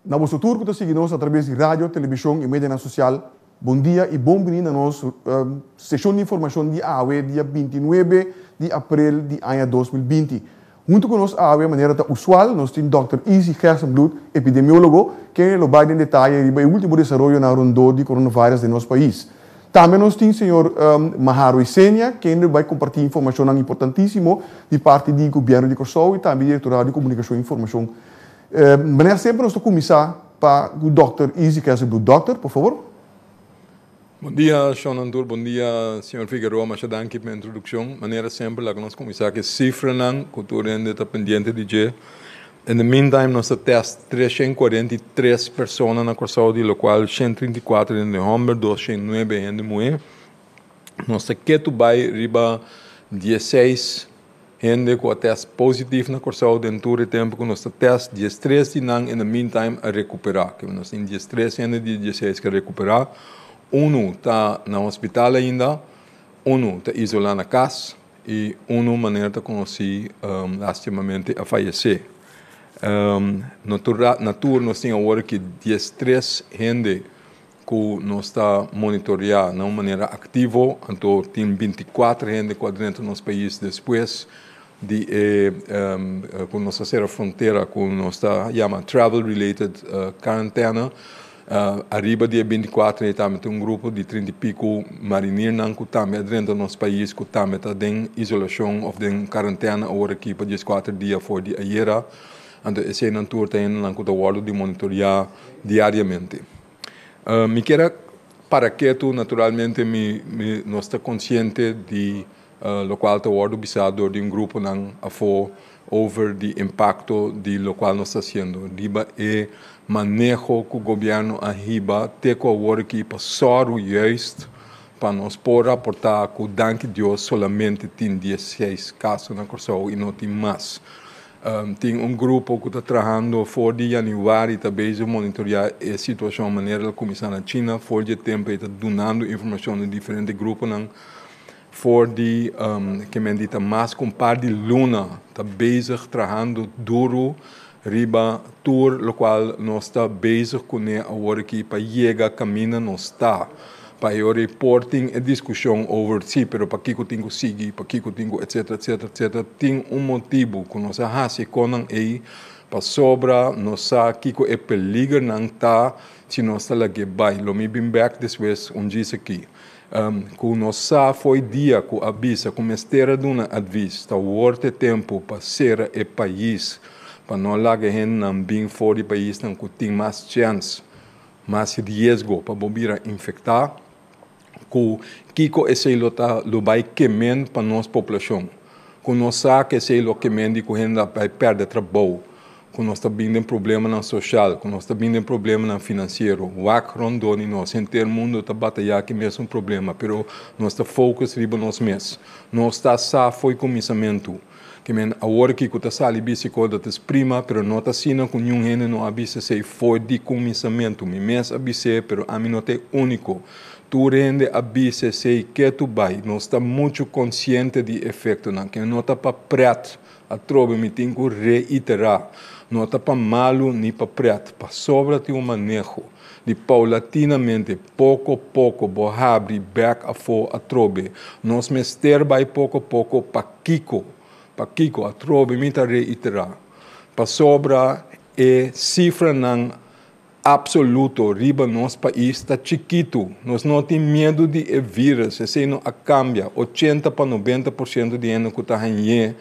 Na boso tur ku ta sigui nos atraves di radio, televishon i medianan sosial, bon dia i bon bini na nos seshon di informashon di awe dia 29 di aprel di aña 2020. Huntu ku nos awe, manera ta usual, nos tin Dòkter Izzy Gerstenbluth, epidemiólogo, kende lo bai den detaye riba e último desaroyonan rondó di coronavirus den nos pais. Tambe nos tin señor Maharo Isenia, kende lo bai kompartí informashonnan importantísimo di parti di Gobièrnu di Kòrsou i tambe Direktorado di Komunikashon i Informashon. Manera semper nos ta kuminsá pa ku Dòkter Izzy Gerstenbluth. Dòkter, por favor. Bon dia, Shon Antur. Bon dia, señor Figueroa. Masha danki pa e introdukshon. Manera semper, laga nos kuminsá ku e sifranan ku tur hende ta pendiente di dje. In the meantime, nos ta tèst 343 persona na Kòrsou, di lokual 134 hende hòmber, 209 hende muhé. Nos ta ketu bai riba 16 hende ku a tèst positif na Kòrsou den tur e tempu ku nos ta tèst. 13 di nan in the meantime a rekuperá. Ke nos tin 13 hende di e 16 ku a rekuperá. Unu ta na hospital ainda, unu ta isolá na kas i unu manera ta konosí lastimamente a fayesé. Na tur nos tin awor aki 13 hende ku nos ta monitoreá na un manera aktivo, anto tin 24 hende ku a drenta nos pais despues di e ku nos a sera frontera ku nos ta yama travel related karantena. Ariba di e 24 ei tambe tin un grupo di 30 i piku marinirnan ku tambe a drenta nos pais ku tambe ta den isolashon òf den karantena awor aki pa 14 dia for di ayera. Anto eseinan tur ta hendenan ku ta wòrdu di monitoreá diariamente. Mi kier a para ketu, naturalmente mi mi nos ta konsiente di lokual ta wòrdu bisá dor di un gruponan afó over di impakto di lokual nos ta hasiendo riba e maneho ku gobièrnu a hiba te ku awor aki pa sòru juist pa nos por raportá ku danki Dios solamente tin 16 kaso na Kòrsou i no tin mas. Tin un grupo ku ta trahando for di yanüari ta bezig monitoreá e situashon manera el a kuminsá na China. For di e tempu ei ta dunando informashon na diferente gruponan. For di ke men di ta mas ku un par di luna ta bezig trahando duru riba tur lokual nos ta bezig kuné awor aki pa yega kaminda nos ta. Pa e ora ei por tin e diskushon over si, pero pakiko tin ku sigui, pakiko tin ku etcetera etcetera etcetera. Tin un motibu ku nos a hasi e konan ei pasobra nos sa kiko e peligernan ta si nos ta lag'é bai. Lo mi bin bèk despues un djis aki. Ku nos sa fo'i dia ku a bisa ku mester a duna advis ta wòrdu e tempu pa sera e pais pa no laga hendenan bin for di paisnan ku tin mas chèns, mas riesgo pa bo bira infektá, ku kiko esei lo ta lo bai kemen pa nos poblashon, ku nos sa ku esei lo kemen di ku hende a bai pèrdè trabou, ku nos ta bin den problemanan soshal, ku nos ta bin den problemanan finansiero. Wak rondó di nos, henter mundu ta batayá ku e mesun problema, pero nos ta focus riba nos mes. Nos ta sa fo'i kuminsamentu. Ke men awor aki ku ta sali bisa ku dat is prima, pero no ta asina ku niun hende no a bisa esei for di kuminsamentu. Mi mes a bis'é, pero ami no ta e úniko. Tur hende a bisa esei ketu bai. Nos ta muchu konsiente di e efektonan. Ke no ta pa prèt atrobe mi tin ku reiterá. No ta pa malu ni pa prèt. Pasobra tin un maneho di paulatinamente, poko poko bo habri bèk afó atrobe. Nos mester bai poko poko. Pakiko? Pakiko? Atrobe mi ta reiterá. Pasobra e sifranan apsoluto riba nos pais ta chikitu. Nos no tin miedu di e vírus, esei no a kambia. 80 pa 90% di hende ku ta hañ'é,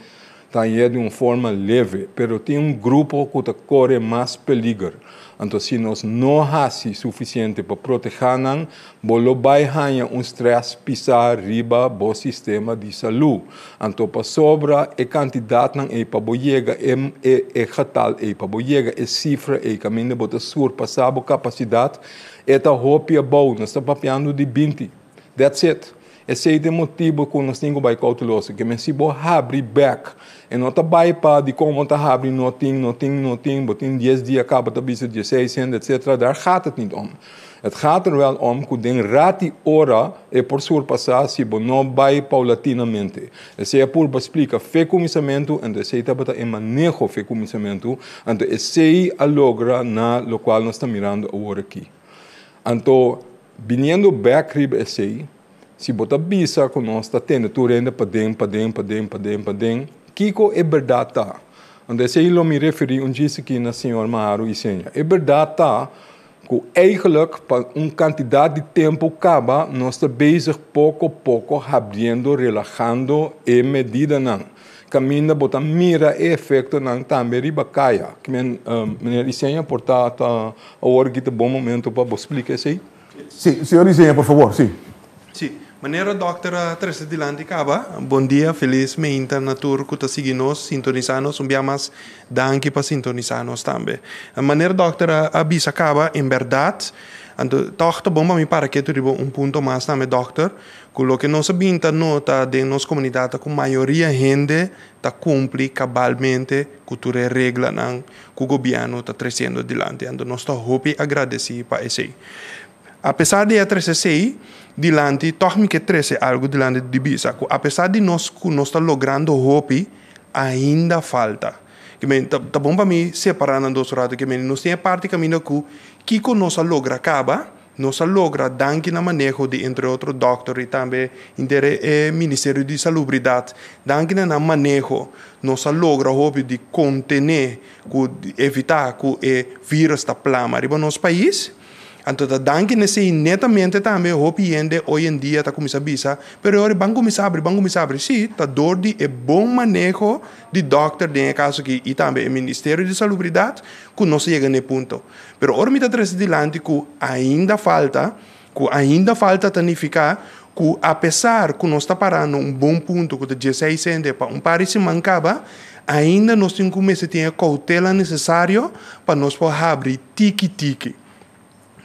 ta hañ'é di un forma leve, pero tin un grupo ku ta kore mas peliger. Anto si nos no hasi sufisiente pa protehá nan, bo lo bai haña un strès pisá riba bo sistema di salú. Anto pasobra e kantidatnan ei pa bo yega e e e getal ei, pa bo yega e sifra ei kaminda bo ta surpasá bo kapasidat, e ta hopi abou. Nos ta papiando di 20. That's it. Esei ta e motibu ku nos tin ku bai kouteloso. Ke men si bo habri bèk, e no ta bai pa dikon bo ta habri no tin, no tin, no tin, bo tin 10 dia kaba ta bisa 16 hende etcetera, daar gaat het niet om. Het gaat er wel om ku den rat'i ora e por surpasá si bo no bai paulatinamente. Esei a purba splika fe kuminsamentu, anto esei tabata e maneho fe kuminsamentu, anto esei a logra na lokual nos ta mirando awor aki. Anto, biniendo bèk riba esei, si bo ta bisa ku nos ta tene tur hende paden, paden, paden, paden, paden, kiko e bèrdat ta? Anto esei lo mi referí un djis aki na señor Maharu Isenia. E bèrdat ta ku eigenlijk pa un kantidat di tempu kaba nos ta bezig poko poko habriendo, relahando e medidanan. Kaminda bo ta mira e efektonan tambe riba kaya. Kimen, meneer Isenia, por ta ta awor aki ta bon momento pa bo splika esei? Sí, señor Isenia, por favor, sí. Sí, manera dòkter a trese dilanti kaba, bon dia, felis meinta na tur ku ta sigui nos, sintonisá nos, un bia mas danki pa sintonisá nos tambe. Manera dòkter a bisa kaba, en bèrdat, anto tòg ta bon pa mi para ketu riba un punto mas tambe dòkter, ku loke nos a bin ta nota den nos komunidat ta ku mayoria hende ta kumpli kabalmente ku tur e reglanan ku gobièrnu ta tresiendo dilanti, anto nos ta hopi agradesí pa esei. Apesar di e trese esei dilanti, tòg mi ke trese algu dilanti di bisa ku apesar di nos ku nos ta logrando hopi, ainda falta. Ke men, ta ta bon pa mi separá nan dos ratu. Ke men, nos tin e parti kaminda ku kiko nos a logra kaba, nos a logra danki na maneho di entre otro dòkter i tambe henter e Ministerio di Salubridat, danki na nan maneho nos a logra hopi di kontené ku evitá ku e vírus ta plama riba nos pais. Anto ta danki n'esei netamente tambe hopi hende hoy en dia ta kuminsá bisa, pero e ora ban kuminsá abri, ban kuminsá abri. Sí, ta dor di e bon maneho di dòkter den e kaso aki i tambe e Ministerio di Salubridat ku nos a yega n'e punto. Pero ora mi ta trese dilanti ku ainda falta, ku ainda falta ta nifiká ku apesar ku nos ta parando un bon punto ku ta dieseis hende pa un par di siman kaba, ainda nos tin ku mester tin e koutela nesesario pa nos por habri tiki tiki.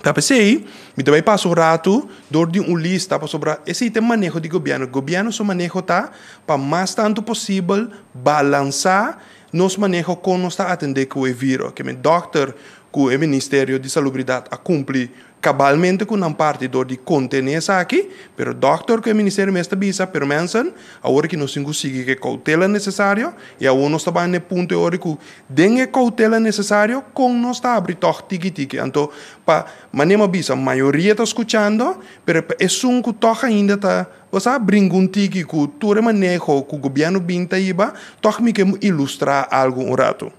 Ta p'esei, mi ta bai pasa un ratu dor di un lista pasobra esei ta e maneho di gobièrnu. Gobièrnu su maneho ta pa mas tantu posibel balansá nos maneho kon nos ta atendé ku e viro. Ke men dòkter ku e Ministerio di Salubridat a kumpli kabalmente ku nan parti dor di kontené esaki, pero dòkter ku e ministerio mes ta bisa, pero mensen, awor ki nos tin ku sigui ku e koutela nesesario i awor nos ta bai na e punto e ora ku Den e koutela nesesario, kon nos ta abri tòg tiki tiki? Anto, pa manera mi a bisa, mayoria ta skuchando, pero pa esun ku tòg ainda ta, bo sa, bringa un tiki ku tur e maneho ku gobièrnu bin ta hiba, tòg mi ke ilustrá algu un ratu.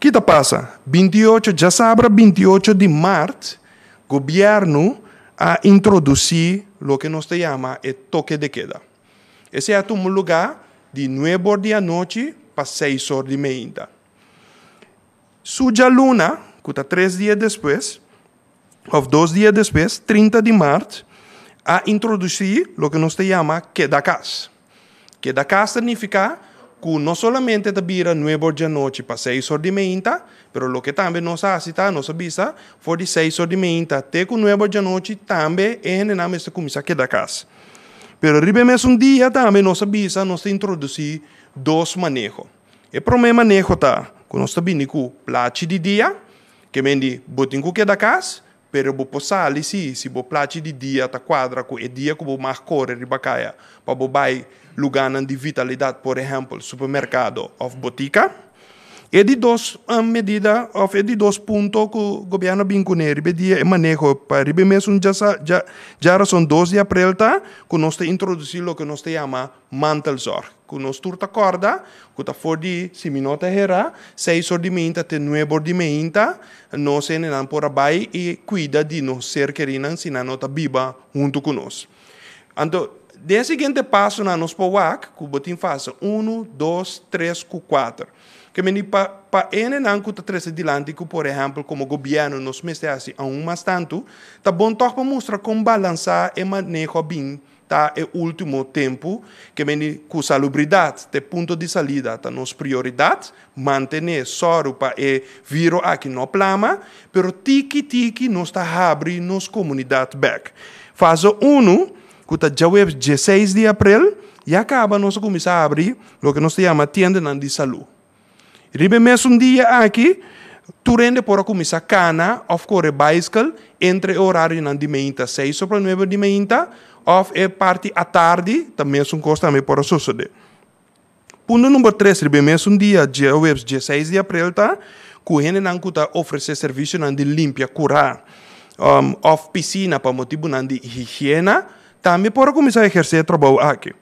Ki ta pasa? 28, djasabra 28 di mart, gobièrnu a introdusí loke nos ta yama e toke de keda. Esei a tuma lugá di nuebe or di anochi pa seis or di meinta. Su djaluna, ku ta tres dia despues, òf dos dia despues, 30 di mart, a introdusí loke nos ta yama keda kas. Keda kas ta nifiká ku no solamente ta bira nuebe or di anochi pa seis or di meinta, pero loke tambe nos a hasi ta, nos a bisa for di seis or di meinta te ku nuebe or di anochi tambe e hendenan mester kuminsá keda kas. Pero riba e mesun dia tambe nos a bisa nos ta introdusí dos maneho. E promé maneho ta ku nos ta bini ku plachi di dia, ke men di bo tin ku keda kas, pero bo por sali si, si bo plachi di dia ta kuadra ku e dia ku bo mag kore riba kaya pa bo bai lugánan di vitalidat, por ehèmpel supermerkado òf botika. E di dos medida of e di dos punto ku gobièrnu a bin kuné riba e dia e maneho pa riba e mesun djarason 2 di aprel ta ku nos ta introdusí loke nos ta yama mantelzorg ku nos tur ta kòrda ku ta for di si mi no ta herá seis or di meinta te nuebe or di meinta nos hendenan por a bai i kuida di nos ser kerinan si nan no ta biba huntu ku nos. Anto den e siguiente pasonan nos por wak ku bo tin fase unu, dos, tres ku kuater. Ke meni pa pa hendenan ku ta trese dilanti ku por ehèmpel komo gobièrnu nos mester hasi aun mas tantu, ta bon tòg pa mustra kon balansá e maneho a bin ta e último tempu. Ke meni ku salubridat ta e punto di salida, ta nos prioridat, mantené, sòru pa e viro aki no plama, pero tiki tiki nos ta habri nos komunidat bèk. Fase unu, ku ta djaweps 16 di aprel, ya kaba nos a kuminsá habri loke nos ta yama tiendanan di salú. Riba e mesun dia aki, Tur hende por a kuminsá kana òf kore baiskel entre e orarionan di meinta seis o pa nuebe di meinta òf e parti atardi ta mesun kos tambe por a sosodé. Punto number tres riba e mesun dia djaweps dieseis di aprel ta ku hendenan ku ta ofresé servisionan di limpia kurá òf pisina pa motibunan di higiena tambe por a kuminsá ehersé e trabou aki.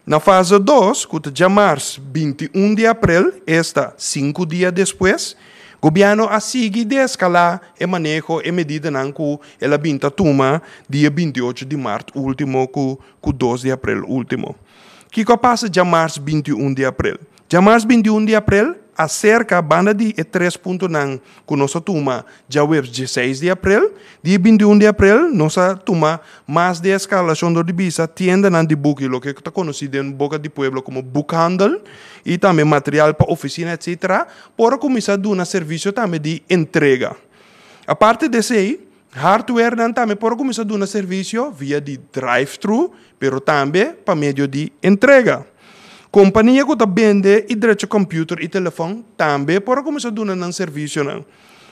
Na fase dos, ku ta djamars 21 di aprel, esta sinku dia despues, gobièrnu a sigui deeskalá e maneho, e medidanan ku el a bin ta tuma dia 28 di mart último ku ku 2 di aprel último. Kiko a pasa djamars 21 di aprel? Djamars 21 di aprel, aserka banda di e tres puntonan ku nos a tuma djaweps 16 di aprel, dia 21 di aprel nos a tuma mas deeskalashon dor di bisa tiendanan di buki, loke ta konosí den boka di pueblo komo boekhandel, i tambe material pa ofisina etsetera, por a kuminsá duna servisio tambe di entrega. Aparte di esei, hardwarenan tambe por a kuminsá duna servisio via di drive-thru, pero tambe pa medio di entrega. Kompania ku ta bende i drecha kòmpiuter i telefòn tambe por a kuminsá duna nan servisionan.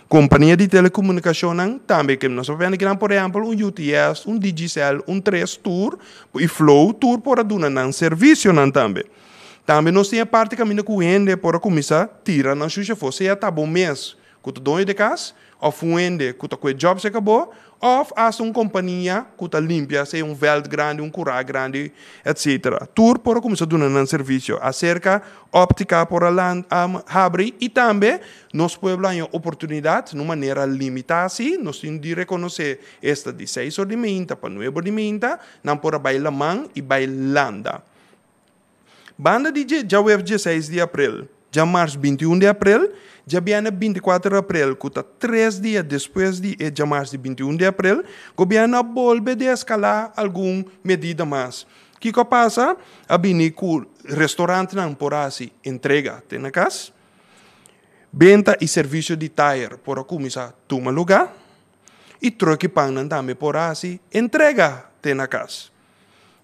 Kompania di telekomunikashonnan tambe, ke nos a papia kinan por ehèmpel un UTS, un Digicel, un Tres tur i Flow tur por a duna nan servisionan tambe. Tambe nos tin e parti kaminda ku hende por a kuminsá tira nan shusha afó, sea ta bo mes ku ta doño di kas, òf un hende ku ta kue jòb serka bo, òf asta un kompania ku ta limpia, sea un vèlt grandi, un kurá grandi, etsetera. Tur por a kuminsá duna nan servisio. Aserka óptika por a habri i tambe nos pueblo haña oportunidat na un manera limitá sí, nos tin di rekonosé esta di seis or di meinta pa nuebe or di meinta, nan por a bai laman i bai landa. Banda di dje djaweps 16 di aprel, djamars 21 di aprel, djabièrnè 24 di aprel ku ta tres dia despues di e djamars di 21 di aprel, gobièrnu a bolbe deeskalá algun medida mas. Kiko a pasa? A bini ku restorantnan por hasi entrega te na kas, benta i servisio di tayer por a kuminsá tuma lugá i tròk i pannan tambe por a hasi entrega te na kas.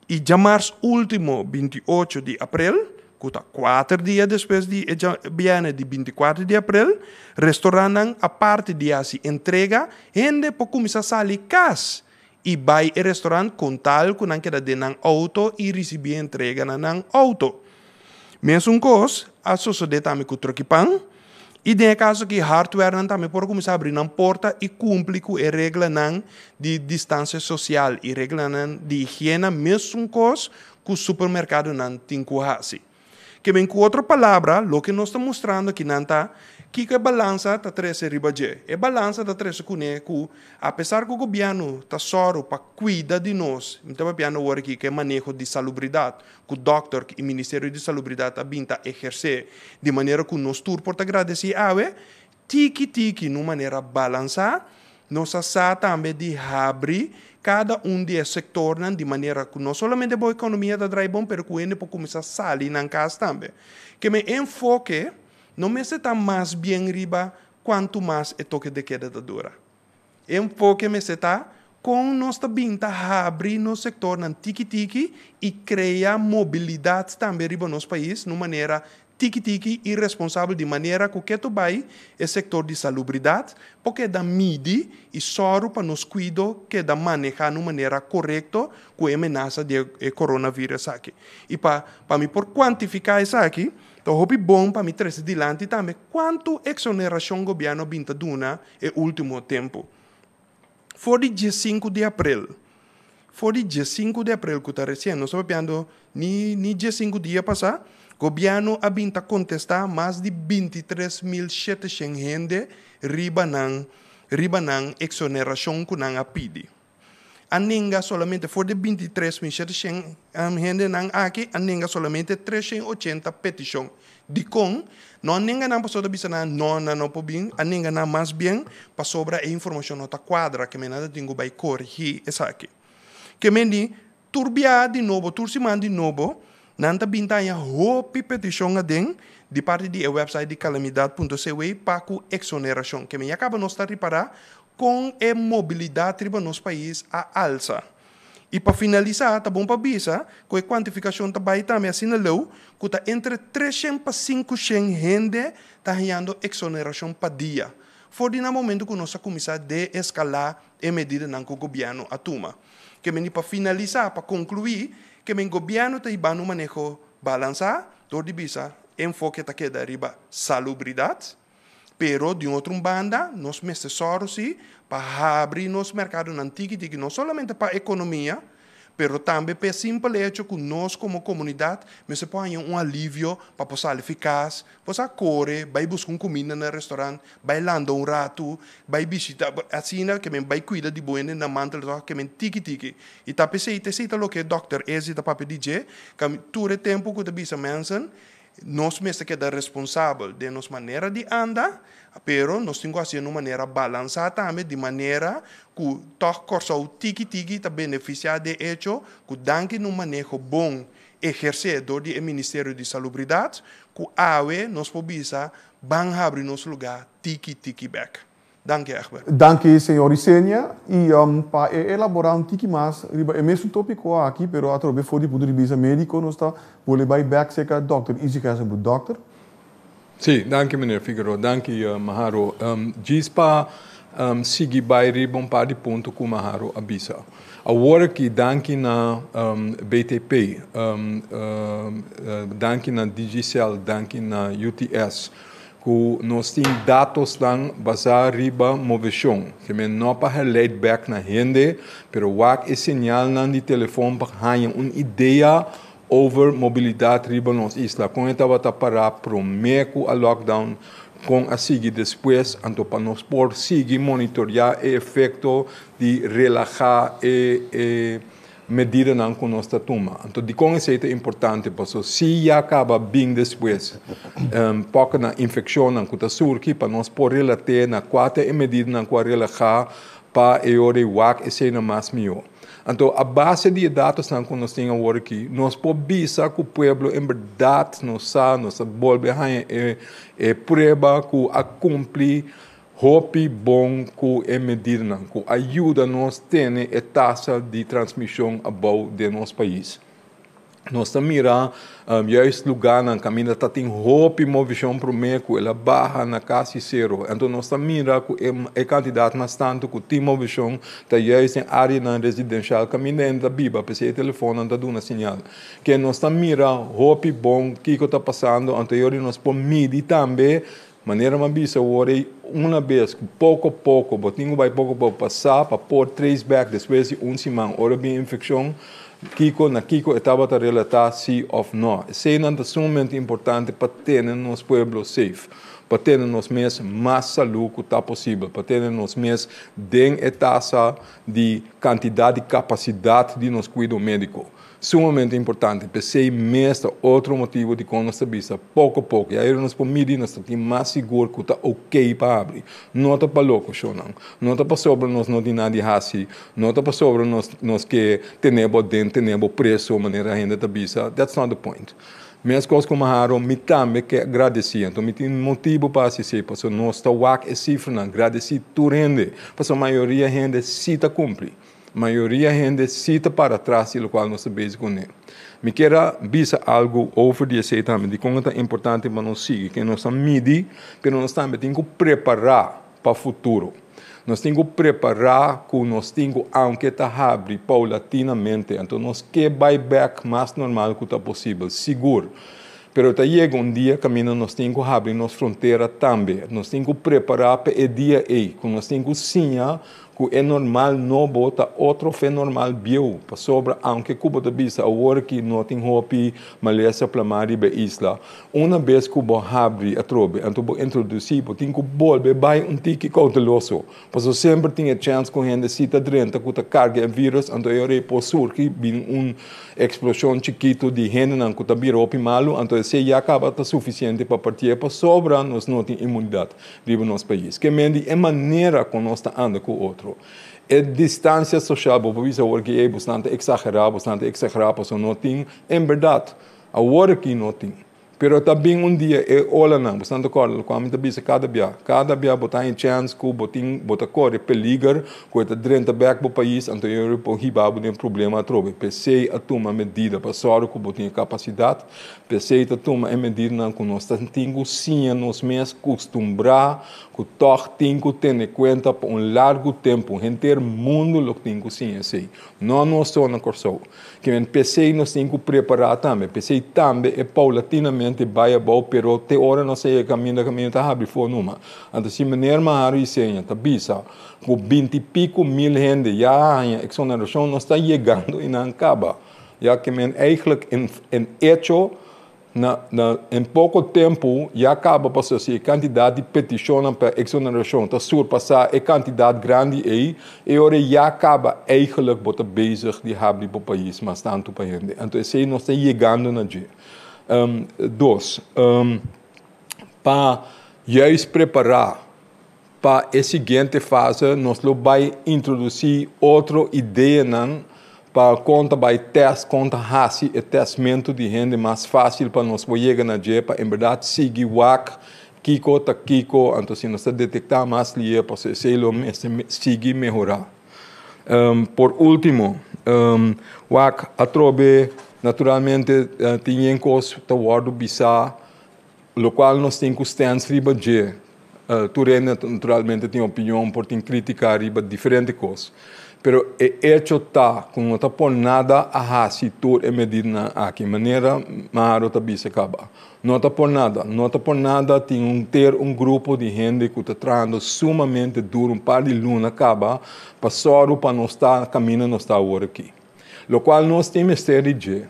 I djamars último 28 di aprel, ku ta kuater dia despues di e bièrnè di 24 di aprel, restorantnan aparte di hasi entrega, hende por kuminsá sali kas i bai e restorant kon tal ku nan keda den nan outo i risibí e entrega na nan outo. Mesun kos a sosodé tambe ku Trokipan i den e kaso aki hardwarenan tambe por a kuminsá abri nan porta i kumpli ku e reglanan di distansia sosial i reglanan di higiena mesun kos ku supermerkadonan tin ku hasi. Ke men ku otro palabra loke nos ta mustrando akinan ta kiko e balansa ta trese riba dje. E balansa ta trese kuné ku apesar ku gobièrnu ta sòru pa kuida di nos, mi ta papiando awor aki ku e maneho di salubridat ku dòkter i Ministerio di Salubridat a bin ta ehersé di manera ku nos tur por ta gradesí awe, tiki tiki na un manera balansá, nos a sa tambe di habri kada un di e sektornan di manera ku no solamente bo ekonomia ta drai bon pero ku hende por kuminsá sali nan kas tambe. Ke men enfoke no mester ta mas bien riba kuantu mas e toke de keda ta dura. E enfoke mester ta kon nos ta bin ta habri nos sektornan tiki tiki i krea mobilidat tambe riba nos pais na un manera tiki tiki i responsabel di manera ku ketu bai e sektor di salubridat por keda midi i sòru pa nos kuido keda manehá na un manera korekto ku e menasa di e coronavirus aki. I pa pa mi por kuantifiká esaki ta hopi bon pa mi trese dilanti tambe kuantu eksonerashon gobièrnu a bin ta duna e último tempu. For di 15 di aprel, for di 15 di aprel ku ta resien, nos ta papiando ni ni 15 dia pasá, gobièrnu a bin ta kontestá mas di 23.700 hende riba nan riba nan eksonerashon ku nan a pidi. A nenga solamente for di 23.700 hendenan aki a nenga solamente 380 petishon. Dikon? No a nenga nan pasobra ta bisa nan no, nan no por bin, a nenga nan mas bien pasobra e informashon no ta kuadra, ke men nan ta tin ku bai korigí esaki. Ke men di, tur bia di nobo, tur siman di nobo, nan ta bin ta haña hopi petishon aden di parti di e wèpsait di kalamidat.cw pa ku eksonerashon. Ke men ya kaba nos ta ripará kon e mobilidat riba nos pais a alsa. I pa finalisá, ta bon pa bisa ku e kuantifikashon ta bai tambe asina leu ku ta entre 300 pa 500 hende ta hañando eksonerashon pa dia, for di na momentu ku nos a kuminsá deeskalá e medidanan ku gobièrnu a tuma. Ke men di pa finalisá, pa konkluí, ke men gobièrnu ta hiba un maneho balansá dor di bisa enfoke ta keda riba salubridat, pero di un otro banda nos mester sòru sí pa habri nos merkadonan tiki tiki, no solamente pa ekonomia, pero tambe pa e simpel hecho ku nos komo komunidat mester por haña un alivio pa por sali fi kas, por sa kore, bai buska un kuminda na restaurant, bai landa un ratu, bai bishita, asina ke men bai kuida di bo hende na mantelzorg ke men tiki tiki. I ta p'esei, ta esei ta loke dòkter Ezi ta papia di dje, tur e tempu ku ta bisa mensen, nos mester keda responsabel den nos manera di anda, pero nos tin ku hasié na un manera balansá tambe, di manera ku tòg Kòrsou tiki tiki ta benefisiá de echo ku danki na un maneho bon ehersé dor di e Ministerio di Salubridat, ku awe nos por bisa ban habri nos lugá tiki tiki bèk. Danki, Egbert. Danki, señor Isenia. I pa e elaborá un tiki mas riba e mesun tópiko aki, pero atrobe for di punto di bista médiko, nos ta bolbe bai bèk serka dòkter Izzy Gerstenbluth. Dòkter? Sí, danki meneer Figueroa. Danki, Maharo. Djis pa sigui bai riba un par di punto ku Maharo a bisa. Awor aki danki na BTP, danki na Digicel, danki na UTS, Ku nos tin datosnan basá riba moveshon. Ke men no pa herleid bèk na hende, pero wak e señalnan di telefòn pa haña un idea over mobilidat riba nos isla. Kon e tabata pará promé ku a lockdown, kon a sigui despues, anto pa nos por sigui monitoriá e efekto di relahá e medidanan ku nos ta tuma. Anto dikon esei ta importante? Paso si ya kaba bin despues pòko na infekshonnan ku ta surgi pa nos por relat'é na kua ta e medidanan ku a relahá pa e ora ei wak eseinan mas mihó. Anto a base di e datosnan ku nos tin awor aki nos por bisa ku pueblo en bèrdat nos sa, nos ta bolbe haña e prueba ku a kumpli Hopi bon ku e medidanan ku a yuda nos tene e tasa di transmishon abou den nos pais. Nos ta mira juist lugánan kaminda ta tin hopi movishon promé ku el a baha na kasi sero. Anto nos ta mira ku e kantidat mas tantu ku tin movishon ta juist den áreanan residenshal kaminda hende ta biba, p'esei e telefonnan ta duna siñal. Ke nos ta mira hopi bon kiko ta pasando, anto e ora nos por midi tambe Manera m'a bisa awor ei, una bes ku poko poko bo tin ku bai poko poko pa sa pa por trace back despues di un siman ora bin infekshon kiko na kiko e tabata relatá si òf nò. Eseinan ta sumamente importante pa tene nos pueblo safe, pa tene nos mes mas salú ku ta posibel, pa tene nos mes den e tasa di kantidat di kapasidat di nos kuido médiko. Sumamente importante, p'esei mes ta otro motibu dikon nos ta bisa poko poko. Ya nos por midi, nos ta tin mas sigur ku ta okey pa habri. No ta pa loko shownan, no ta pasobra nos no tin nada di hasi, no ta pasobra nos nos ke tene bo aden, tene bo preso manera hende ta bisa, that's not the point. Meskos ku Maharo, mi tambe ke gradesí, anto mi tin motibu pa hasi esei, pasobra nos ta wak e sifranan, gradesí tur hende, pasobra mayoria hende sí ta kumpli. Mayoria hende sí ta para tras di lokual nos ta bezig kuné. Mi kier a bisa algu over di esei tambe, dikon e ta importante pa nos sigui ke nos a midi, pero nos tambe tin ku prepará pa futuro. Nos tin ku prepará ku nos tin ku aunke ta habri paulatinamente, anto nos ke bai bèk mas normal ku ta posibel, sigur. Pero ta yega un dia kaminda nos tin ku habri nos frontera tambe. Nos tin ku prepará pa e dia ei, ku nos tin ku siña Ku e normal nobo ta otro fe normal bieu, pasobra aunke ku bo ta bisa awor ki no tin hopi malesa plamá riba e isla, una bes ku bo habri atrobe anto bo introdusí bo tin ku bolbe bai un tiki kouteloso, pasobra semper tin e chèns ku hende si ta drenta ku ta karga e vírus anto e ora ei por surgi bin un eksploshon chikitu di hendenan ku ta bira hopi malu anto esei ya kaba ta sufisiente pa partié pasobra nos no tin imunidat. Riba nos pais. Ke men di e manera kon nos ta anda ku otro. E distansia soshal, bo por bisa awor ki ey bosnan ta eksagerá, bosnan ta eksagerá pasobra no tin. En bèrdat, awor aki no tin. Pero ta bin un dia e olanan, bo ta kòrda loke mi ta bisa kada bia. Kada bia bo ta in chance ku bo tin bo ta kore peliger ku ta drenta bèk bo pais, anto e por hiba bo den problema atrobe. P'esei a tuma medida pa sòru ku bo tin kapasidat, p'esei ta tuma e medidanan ku nos ta tin ku siña nos mes kustumbrá ku tòg tin ku tene kuenta pa un largu tempu. Henter mundu lo tin ku siña esei. No nos so na Kòrsou. Ke men p'esei nos tin ku prepará tambe. P'esei tambe e paulatinamente bai abou, pero te ora nos a yega kaminda kaminda ta habri for numa. Anto si meneer Maharu Isenia ta bisa ku binti piku mil hende ya a haña eksonerashon, nos ta yegando i nan kaba. Ya ke men eigenlijk en echo Na na en poko tempu ya kaba pasobra si e kantidat di petishonnan pa eksonerashon ta surpasá e kantidat grandi ei, e ora ya kaba eigelijk bo ta bezig di habri bo pais mas tantu pa hende. Anto esei nos ta yegando na dje. Dos, pa juist prepará Pa e siguiente fase nos lo bai introdusí otro ideanan pa kon ta bai tèst, kon ta hasi e tèstmentu di hende mas fásil pa nos por yega na dje pa en bèrdat sigui wak kiko ta kiko, anto si nos ta detektá mas lié pasobra esei lo mester sigui mehorá. Por último, wak atrobe naturalmente tin yen kos ta wòrdu bisá. Lokual nos tin ku stèns riba dje. Tur hende naturalmente tin opinion, por tin krítika riba diferente kos. Pero e echo ta ku no ta por nada a hasi tur e medidanan aki, manera Maharo ta bisa kaba. No ta por nada. No ta por nada tin un ter un grupo di hende ku ta trahando sumamente duru un par di luna kaba pa sòru pa nos ta kaminda nos ta awor aki. Lokual nos tin mester di dje.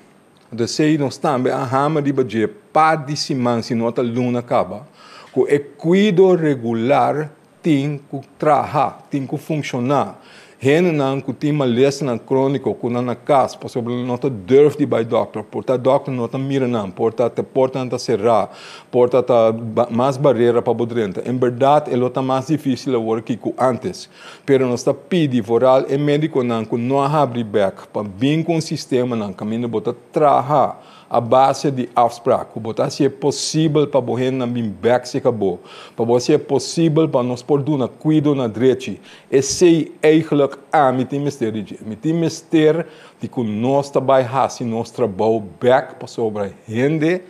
Anto esei nos tambe a hama riba dje par di siman, si no ta luna kaba, ku e kuido regular tin ku traha, tin ku funshoná. Hendenan ku tin malesanan króniko ku nan na kas pasobra nan no ta durf di bai dòkter, por ta dòkter no ta mira nan, por ta te portanan ta será, por ta ta mas barera pa bo drenta. En bèrdat e lo ta mas difísil awor aki ku ántes. Pero nos ta pidi vooral e médikonan ku no a habri bèk pa bin ku un sistemanan kaminda bo ta traha a base di afsprak, ku bo ta hasi e posibel pa bo hendenan bin bèk serka bo, pa bo hasi e posibel pa nos por duna kuido na drechi. Esei eigelijk ami tin mester di dje. Mi tin mester di ku nos ta bai hasi nos trabou bèk pasobra hende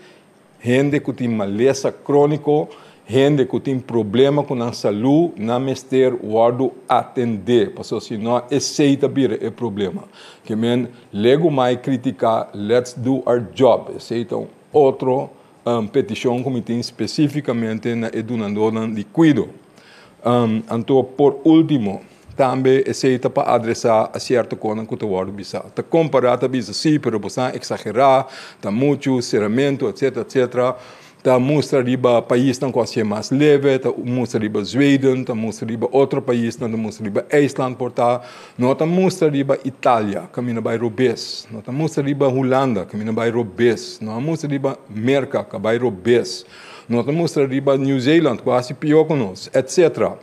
Hende ku tin malesa króniko, hende ku tin problema ku nan salú, nan mester wòrdu atendé, pasobra si no esei ta bira e problema. Ke men legumai kritiká, let's do our job. Esei ta un otro petishon ku mi tin spesífikamente na e dunadónan di kuido. Anto por último, tambe esei ta pa adresá a sierto konan ku ta wòrdu bisá. Ta kompará, ta bisa sí, pero bo sa eksagerá, ta muchu, seramentu, etsetera, etsetera. Ta mustra riba paisnan ku a hasié mas leve, ta mustra riba Zweden, ta mustra riba otro paisnan, ta mustra riba IJsland por ta. No ta mustra riba Italia, kaminda bai robes. No ta mustra riba Hulanda, kaminda bai robes. No a mustra riba Merka, ka bai robes. No ta mustra riba New Zealand ku a hasi pió ku nos, etc.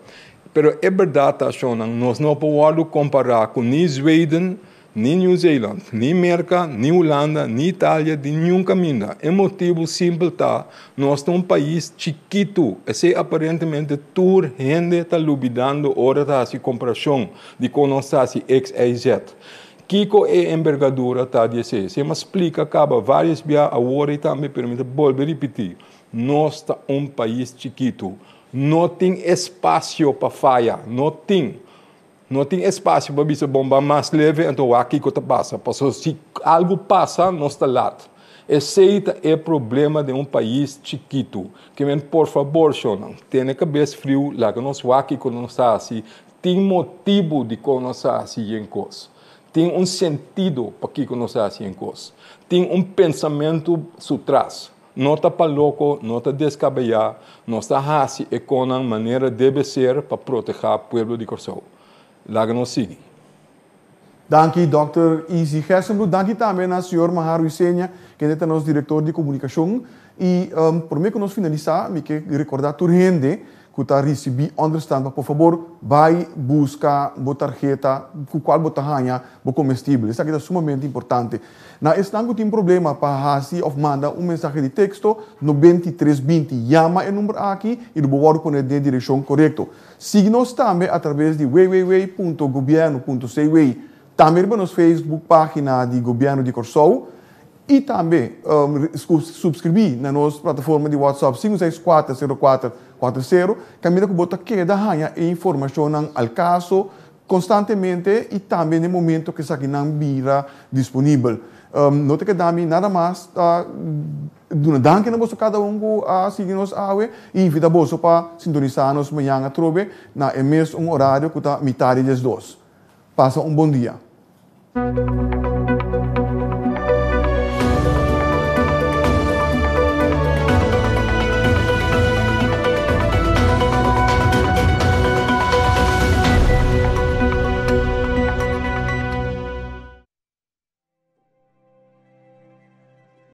Pero e bèrdat ta, shonnan, nos no por wòrdu kompará ku ni Zweden, ni New Zealand, ni Merka, ni Hulanda, ni Italia, di niun kaminda. E motibu simpel ta, nos ta un pais chikitu. Esei aparentemente tur hende ta lubidando ora ta hasi komparashon di kon nos ta hasi X, Y, Z. Kiko e embergadura ta di esei? Esei m'a splika kaba vários bia awor i tambe, pero mi ta bolbe ripití, Nos ta un pais chikitu. No tin espasio pa faya. No tin. No tin espasio pa bisa bon ban mas leve anto wak kiko ta pasa. Pasobra si algu pasa nos ta lat. Esei ta e problema den un pais chikitu. Ke men por fabor shonnan, tene kabes friu, laga nos wak kiko nos ta hasi. Tin motibu dikon nos ta hasi yen kos. Tin un sentido pakiko nos ta hasi yen kos. Tin un pensamentu su tras. No ta pa loko, no ta deskabeyá, nos ta hasi e konan manera debe ser pa protehá pueblo di Kòrsou. Laga nos sigui. Danki Dòkter Izzy Gerstenbluth. Danki tambe na señor Mahar Ruisenia, kende ta nos direktor di komunikashon. I promé ku nos finalisá, mi ke rekordá tur hende. ku ta risibí ònderstant pa por fabor bai buska bo tarheta ku kual bo ta haña bo komestibel. Esaki ta sumamente importante. Na esnan ku tin problema pa hasi òf manda un mensahe di teksto, 93 20, yama e number aki i lo bo wòrdu pone den e direkshon korekto. Sigui nos tambe a traves di www.gobierno.cw, tambe riba nos Facebook página di Gobièrnu di Kòrsou i tambe suskribí na nos plataforma di WhatsApp 5640440, kaminda ku bo ta keda haña e informashonnan al kaso konstantemente i tambe na momento ku esakinan bira disponibel. No ta keda mi nada mas ta duna danki na boso kada un ku a sigui nos awe i invitá boso pa sintonisá nos mañan atrobe na e mesun orario ku ta mitar di 12. Pasa un bon dia.